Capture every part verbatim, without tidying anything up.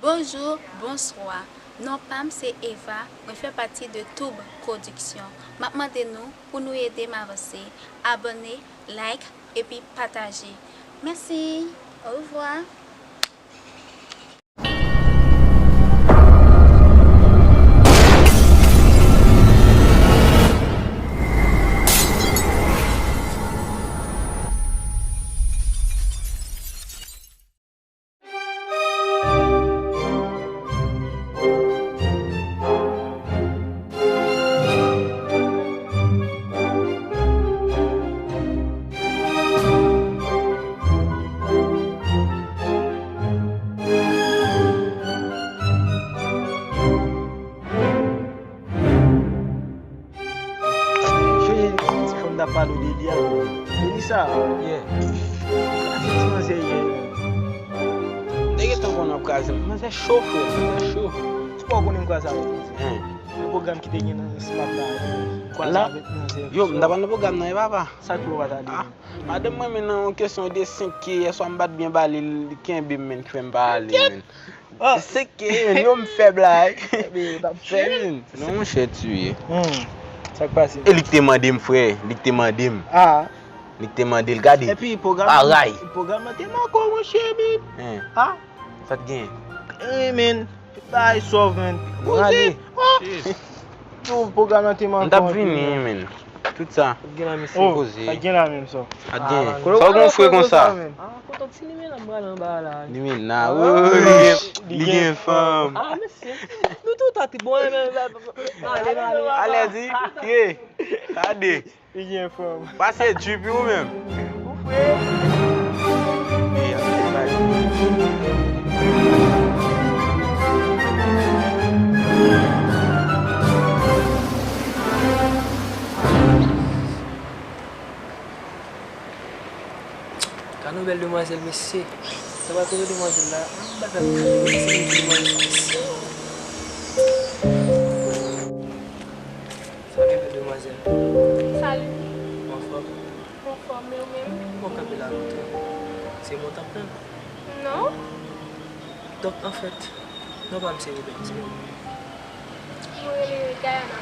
Bonjou, bonswa. Non pa m se Eva, mwen fè pati de Toub Pwodiksyon. M ap mande nou pou nou ede m avanse. Abòne, like, epi pataje. Mèsi. Orevwa. Cheri, ti fanm t ap pale w de li a, Melissa. Yeah. Sa se ti manzè ye. M te gentan konnen w ap kraze m. Manzè cho, frè. Manzè cho. Ou pa konnen m kraze avèk manzè. Hein. Nan pwogram ki te gen nan Smart la, m kwaze avèk manzè. Yo, m t ap nan pwogram nan, e papa. Sa k fè w pa t ale? Ah, madanm mwen, men nan yon kesyon de senk K, yèswa m pa t byen ba li, li kenbe m, men, fè m pa ale, men. Senk K, men, yo, m fèb la, wi. Sèvin. Non, monchè, tiye. Hmm. Sa k pase? E li k te mande m, frè. Li k te mande m. Ah. Li k te mande l, gade. Epi, pwogram, pwogram nan te manke w, monchè, men. Hein. Ah. Sa t gen? Eh, men. Bay sòf, men. Poze. Ah. Tou pwogram nan te manke w anpil, men. M t ap vini, men. Tout sa. Gen la, mesye. Oh, poze. Sa gen la menm, sa. Sa t gen? Ah, sa w gen fre konsa? Ah, kontan ti limen nan bra l anba la. Limen nan. Ah, oh, li gen, li gen fanm. Ah, mesye. Nou tout a trip. Bon, men, men, men, ale, ale. Alèz, wi. Ye. Gade. Li gen fanm. Pase drip ou menm. Ou fre. Gade yon bèl demwazèl, mesye. Sa pa kote demwazèl la. An, bagay, mesye, demwazèl, mesye. Salut, bèl demwazèl. Salut. Ou anfòm? Ou anfòm, e ou menm? Bon, kanpe la lontan. Se bon tanpri? Non. Donk, anfèt, non pa m se Williams, men mwen rele Gayana.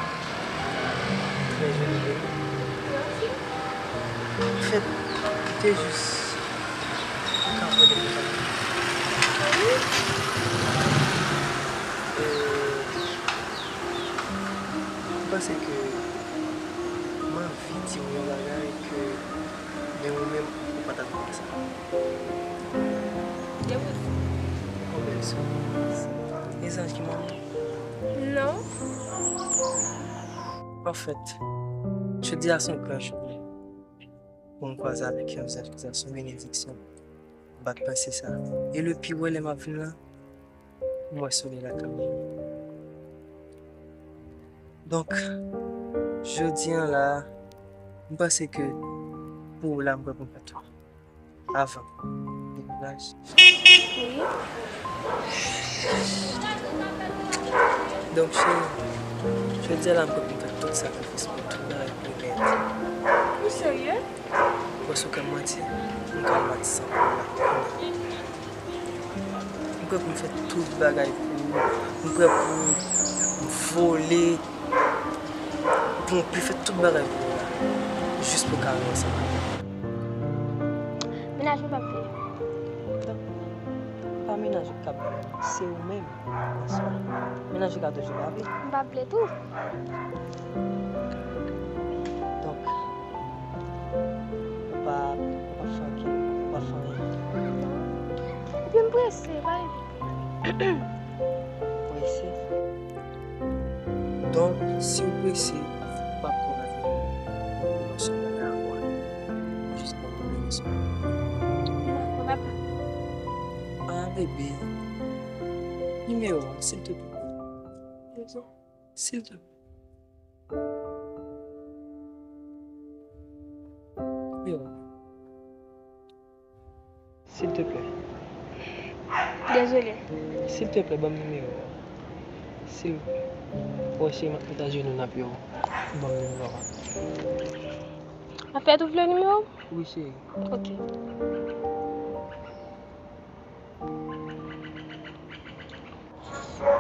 Trè joli non. Mèsi. Anfèt, m te jis ka pran de kontak. Wi. Euh, m panse ke m anvi di w yon bagay ke, men ou menm, ou pa t atann sa. Depi. Yon bèl souri. E zanj ki manman w? Non. Anfèt, jodi a se yon gran jounen pou m kwaze avèk yon zanj ki se yon benediksyon. M pa t panse sa. E le pire, lè m ap vin la, m wè solèy la kanmenm. Donk, jodi a la, m panse ke pou w la, m prè pou m fè tout. Avan dekouraj. Wi. Donk, cheri, jodi a la, m prè pou m fè tout sakrifis pou tout bagay pou nèt. Ou serye? Paske w ka manti, m ka manti san pwoblèm. M prè pou m fè tout bagay pou ou. M prè pou m vole, pou m pye, fè tout bagay pou ou la. Jis pou n ka viv ansanm. Mennaj mwen p ap vle. Pa mennaj ou k ap vle, se ou menm. Mennaj ou ka toujou pa vle. M p ap vle tou. Donk, ou pa, ou pa fè ankenn, ou pa fè anyen. Epi m prese, pa evite. Prese? Donk, si w prese, ou p ap konn anyen. Ou pa sou bagay avwa. Jis pran pwoblèm sou ou. Dakò, papa. Ah, bebe. Nimewo a, silteplè. Silteplè. Nimewo a. Silteplè. Dezole. Silteplè, ban m nimewo a. Silvouplè. Wè, cheri, m ap met ajenou nan pye w. Ban m nimewo a. Anfèt, ou vle nimewo m? Wi, cheri. Ok. Raple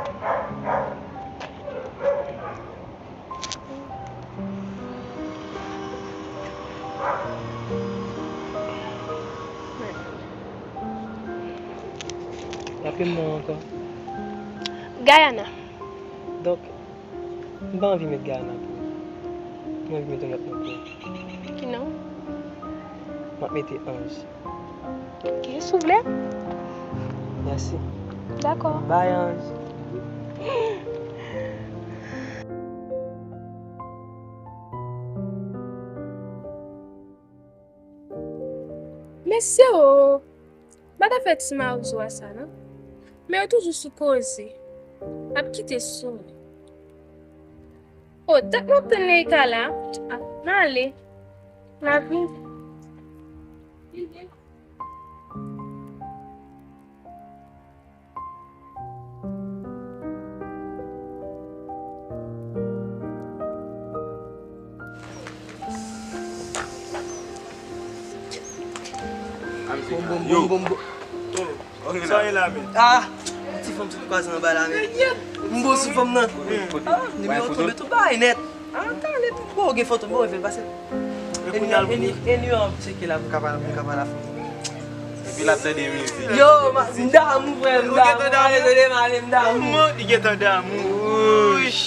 m non ankò. Gayana. Donk, m pa anvi met Gayana pou ou. M anvi met yon lòt non pou ou. Ki non? M ap mete Anj. Ok, si w vle. Mèsi. Dakò. Bay, Anj. Mesye o! M pa t ap fè ti mawozo a sa non. Men yo toujou sou koze. M ap kite sou mwen. O, dat m ap tann Leika la. A, m ale. Lavi. Bom, bom, bom, bom, bom. Sa w ye la, men? Ah! Ti fanm sot kwaze anba la, men. M bon sou fanm nan. Ah, nimewo tonbe tou bay nèt. Ah, talè tou bon, gen foto, bon, fè l pase. Eni, eni, eni, an tcheke la, m ka pale, m ka pale a fanm. Epi l ap tande mizik. Yo, ma, m damou, frè, m damou. Ou gentan damou? Désolé, m ale, m damou. Li gentan damou. Wouch.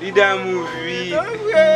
Li damou, wi. Gentan vre.